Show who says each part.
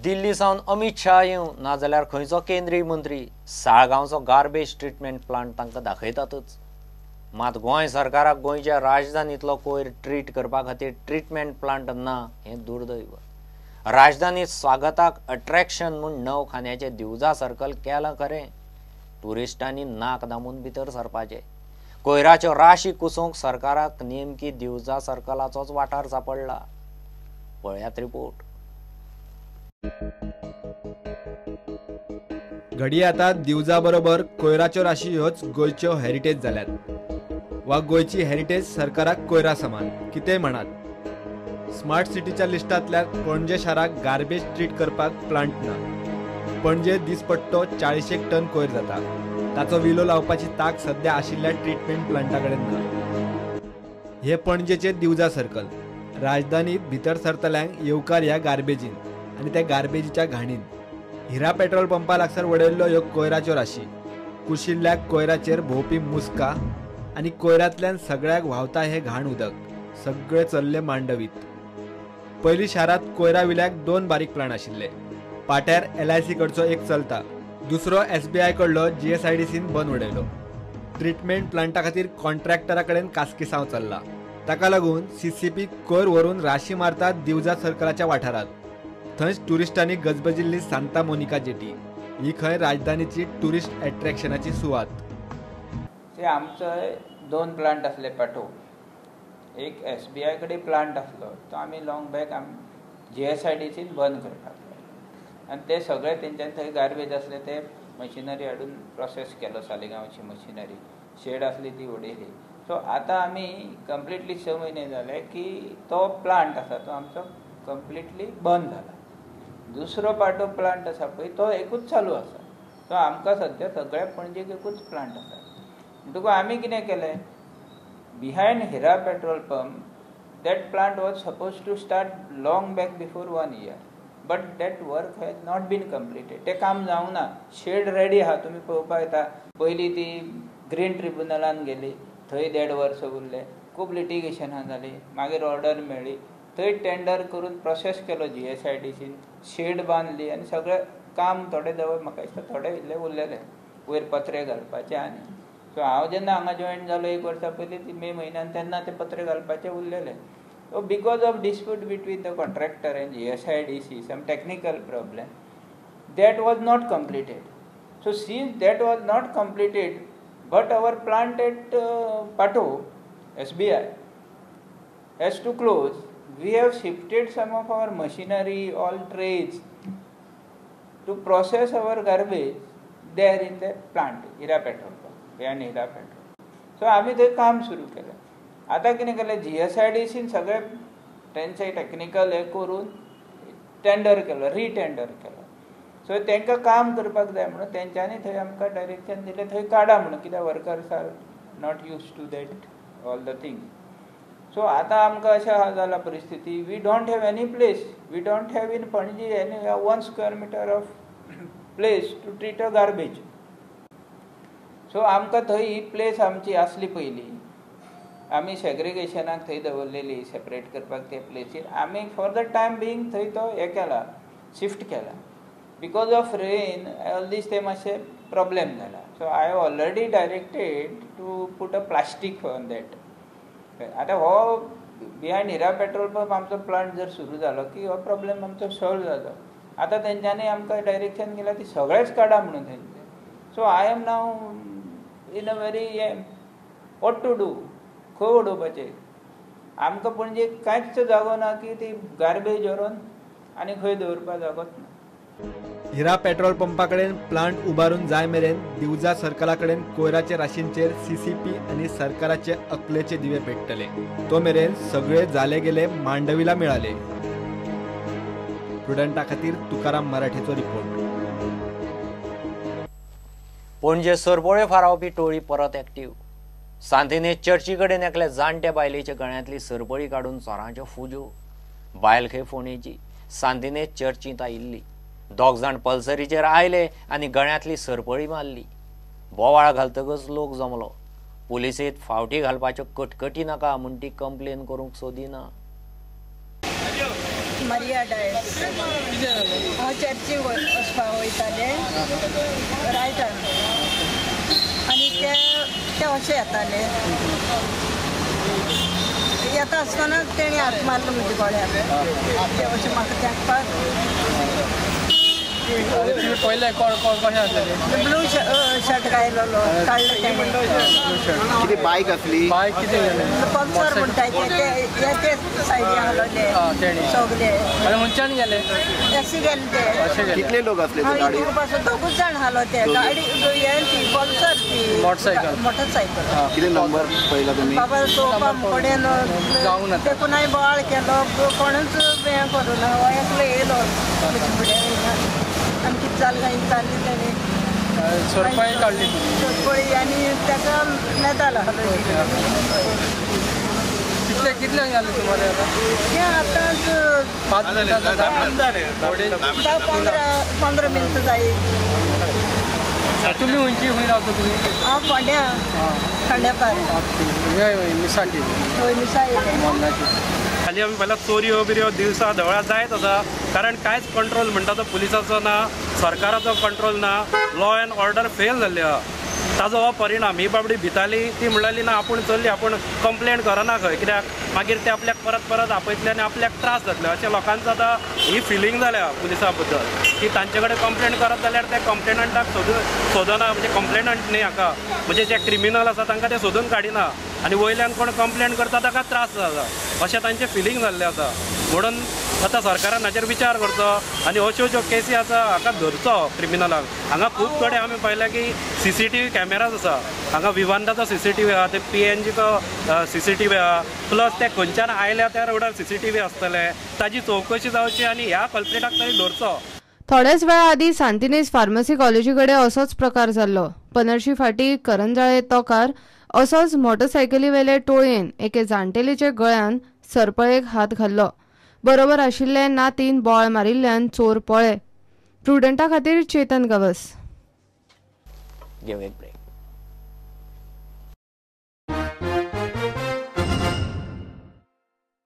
Speaker 1: दिल्ली सावन अमित शाह येवं नाजाल्यार खंयचो केंद्रीय मंत्री साळगांवचो गार्बेज ट्रिटमेंट प्लांट तांकां दाखयतातच। मात गोंय सरकाराक गोंयच्या राजधानींतलो कोयर ट्रीट करपा खातीर ट्रिटमेंट प्लांट ना हें दुर्दैव। राजधानीत स्वागताक अट्रॅक्शन म्हूण 9 खांद्याचें दिवजा सर्कल केलां खरें, ट्युरिस्टांनी नाक दामून भितर सरपाचें। कोयराच्यो राशी कुसोवंक सरकाराक नेमकी दिवजा सर्कलाचोच वाठार सापडला। पळयात रिपोर्ट।
Speaker 2: घडये आता दिवजा बरोबर कोयराच्यो राशी ह्योच गोंयच्यो हेरिटेज जाल्यात वा गोंयची हेरिटेज सरकाराक कोयरा समान कितेंय म्हणात। स्मार्ट सिटीच्या लिस्टांतल्या पणजे शाराक गार्बेज ट्रीट करपाक प्लांट ना। पणजे दिसपट्टो 40 टन कोयर जाता, ताचो विलो लावपाची ताक सध्या आशिल्ल्या ट्रिटमेंट प्लांटा कडेन ना। हे पणजेचे दिवजा सर्कल राजधानीत भितर सरतल्यांक येवकार ह्या गार्बेजीन आनी त्या गार्बेजीच्या घाणीन। हिरा पेट्रोल पंपा लागसार वडयल्लो ह्यो कोयराच्यो राशी, कुशिल्ल्या कोयराचेर भोंवपी मुस्का आनी कोयरांतल्यान सगळ्याक व्हांवता हे घाण उदक सगळे चल्ले मांडवीत। पयलीं शारांत कोयरा विल्याक 2 बारीक प्लांट आशिल्ले। पाट्यार LIC कडचो एक चलता, दुसरो SBI कडलो GSIDCन बंद उडयलो। ट्रिटमेंट प्लांटा खातीर कॉन्ट्रॅक्टरा कडेन कासकिसांव चल्ला, ताका लागून CCP कोयर व्हरून राशी मारतात दिवजा सर्कलाच्या वाठारांत। थंयच ट्युरिस्टांनी गजबजिल्ली सांता मोनिका जेटी ही खंय राजधानीची ट्युरिस्ट एट्रॅक्शनाची सुवात।
Speaker 3: ते आमचो 2 प्लांट आसले पाटो, एक SBI कडेन प्लांट आसलो तो आमी लॉंग बॅक GSIDCन बंद करपाक लायलो आनी ते सगळे तेंच्यान थंय गार्बेज आसले ते मशिनरी हाडून प्रोसेस केलो। सालिगांवची मशिनरी शेड आसली ती उडयली। सो आतां आमी कंप्लिटली 6 म्हयने जाले की तो प्लांट आसा तो आमचो कंप्लिटली बंद जाला। दुसरो पाटो प्लांट आसा पळय तो एकूच चालू आसा। सो आमकां सद्या सगळ्या पणजेक एकूच प्लांट आसा। म्हणटकूच आमी कितें केलें, behind Hira petrol pump that plant was suppose to start long back before 1 year, but that work has not been completed. तें काम जावंक ना। शेड रेडी आहा, तुमी पळोवपाक येता। पयलीं ती ग्रीन ट्रिब्युनलान गेली, थंय 1.5 वर्स उरले, खूब लिटिगेशनां जालीं, मागीर ऑर्डर मेळ्ळी, थंय टेंडर करून प्रोसेस केलो GSIDCन, शेड बांदली आनी सगळें काम थोडें जवळ म्हाका दिसता थोडें इल्लें उरलेलें वयर पत्रे घालपाचें। आनी सो हांव जेन्ना हांगा जॉयन जालो 1 वर्सा पयलीं मे म्हयन्यान, तेन्ना ते पत्रे घालपाचे उरलेले। So because of dispute between the contractor and GSIDC, some technical problem, that was not completed. So since that was not completed, but our plant at Patto SBI has to close. We have shifted some of our machinery, all trades, to process our garbage there in the plant, Hira petrol pump, behind Hira petrol. So आमी थंय काम सुरू केलें। आतां कितें केलें, GSIDCन सगळें तेंचे टॅक्निकल हें करून टेंडर केलो, रिटेंडर केलो। सो तांकां काम करपाक जाय म्हणून तेंच्यांनी थंय आमकां डायरेक्शन दिलें थंय काडा म्हणून, कित्याक workers are not use to that all the things. So आतां आमकां अशें जाला परिस्थिती, we don't have any place, we don't have in Panaji any 1 square metre of place to treat a garbage. So आमकां थंय ही प्लेस आमची आसली पयलीं, आमी सेग्रिगेशनाक थंय दवरलेली सेपरेट करपाक ते प्लेसीर आमी फॉर the time being थंय तो हें केला, शिफ्ट केला। Because of rain all these ते मातशें प्रॉब्लेम जाला। So I have already directed to put a plastic on that. आतां हो बिहायंड हिरा पेट्रोल पंप आमचो प्लांट जर सुरू जालो की हो प्रॉब्लेम आमचो सॉल्व जालो। आतां तेंच्यांनी आमकां डायरेक्शन दिलां ती सगळेंच काडा म्हणून तेंचें। So I am now in a very what to do, खंय उडोवपाचें आमकां पणजे कांयच जागो ना की ती गार्बेज व्हरोन आनी खंय दवरपाक जागोच ना।
Speaker 2: हिरा पेट्रोल पंपा कडेन प्लांट उबारून जाय मेरेन दिवजा सर्कला कडेन कोयराचे राशींचेर CCP आनी सरकाराचे अकलेचे दिवे पेट्टले, तो मेरेन सगळे जाले गेले मांडवीला मिळाले। प्रुडंटा खातीर तुकाराम मराठेचो रिपोर्ट।
Speaker 1: पणजे सरबोळे फारावपी टोळी परत एक्टीव। सांतिने चर्ची कडेन एकल्या जाणट्या बायलेच्या गळ्यांतली सरबळी काडून चोरांच्यो फुज्यो। बायल खंय फोंडेची, सांतिने चर्चींत आयिल्ली। 2 जाण पल्सरीचेर आयले आनी गळ्यांतली सरपळी मारली। बोवाळ घालतकच लोक जमलो। पुलिसेंत फावटी घालपाच्यो कटकटी नाका म्हूण ती कंप्लेन करूंक सोदिना।
Speaker 4: मारिया डायस. हांव चर्चीक वचपाक वयतालें रायटान आनी ते ते अशें येताले. येता आसतना तेणी हात मारलो म्हज्या गळ्याक. ते अशें म्हाका तेंकपाक.
Speaker 5: पयलें कोण कोण कशें आसलें?
Speaker 4: ब्लू शर्ट घायलेलो काडलें तेणें.
Speaker 6: कितें बायक आसली?
Speaker 5: बायक कितें गेलें?
Speaker 4: पल्सर म्हणटाय ते ते सायडी आहलोले सगळे.
Speaker 5: आनी खंयच्यान गेले?
Speaker 4: अशें गेले ते.
Speaker 6: कितले लोक आसले ते गाडी?
Speaker 4: दोगूच जाण आहलो ते गाडी हें ती पल्सर ती
Speaker 5: मोटरसायकल.
Speaker 4: मोटरसायकल.
Speaker 6: कितें नंबर पळयला तुमी?
Speaker 4: बाबा चोवपा कडेन तेकून हांवें बोवाळ केलो. कोणूच हें करूं ना. हो एकलो येयलो म्हजे फुडें आनी कितें जालें काय विचारलें तेणें.
Speaker 5: सोरपाय काडली
Speaker 4: सोरपळी आनी ताका मेदाल आहलो.
Speaker 5: कितले कितल्यांक जालें सुमारे आतां?
Speaker 4: हें आतांच
Speaker 5: 5 मिनटां
Speaker 4: 10 15 मिनटां जाय.
Speaker 5: तुमी खंयची खंय रावता तुमी?
Speaker 4: हांव फोंड्या खांडेपार.
Speaker 5: मिसांटी?
Speaker 4: हय मिसा येयलें.
Speaker 7: खाली आमी पयला चोरयो बिरयो दिवसा धवळा जायत आसा. कारण कांयच कंट्रोल म्हणटा तो पुलिसाचो ना, सरकाराचो कंट्रोल ना, लॉ एंड ऑर्डर फेल जाल्ली आहा. ताजो हो परिणाम. ही बाबडी भिताली ती म्हणलेली ना आपूण चल्ली, आपूण कंप्लेन करना खंय, कित्याक मागीर ते आपल्याक परत परत आपयतले आनी आपल्याक त्रास जातले अशें लोकांचो आतां ही फिलींग जाल्या पुलिसां बद्दल की तांचे कडेन कंप्लेन करत जाल्यार ते कंप्लेनंटाक सोदना, म्हणजे कंप्लेनंट न्ही हाका, म्हणजे जे क्रिमिनल आसा तांकां ते सोदून काडिना आनी वयल्यान कोण कंप्लेन करता ताका त्रास जाता अशें तांचें फिलींग जाल्लें आसा. म्हणून आतां सरकारान हाचेर विचार करचो आनी अश्यो ज्यो केसी आसा हाका धरचो क्रिमिनलांक. हांगा खूब कडेन आमी पळयलें की CCTV cameras आसा, हांगा विवांताचो CCTV आहा, ते PNGचो CCTV आहा, प्लस ते खंयच्यान आयल्या त्या रोडार CCTV आसतले, ताजी चवकशी जावची आनी ह्या कल्प्रिटाक तरी धरचो.
Speaker 8: थोड्याच वेळा आदीं सांतिनेज फार्मसी कॉलेजी कडेन असोच प्रकार जाल्लो. पनरशी फाटी करंजाळे तोकार असोच मोटरसायकलीवेले टोळयेन एके जाणटेलेच्या गळ्यान सरपळेक हात घाल्लो. बरोबर आशिल्ले नातीन बोळ मारिल्ल्यान चोर पळ्ळे. प्रुडंटा खातीर चेतन गवस.
Speaker 1: घेवं एक ब्रेक.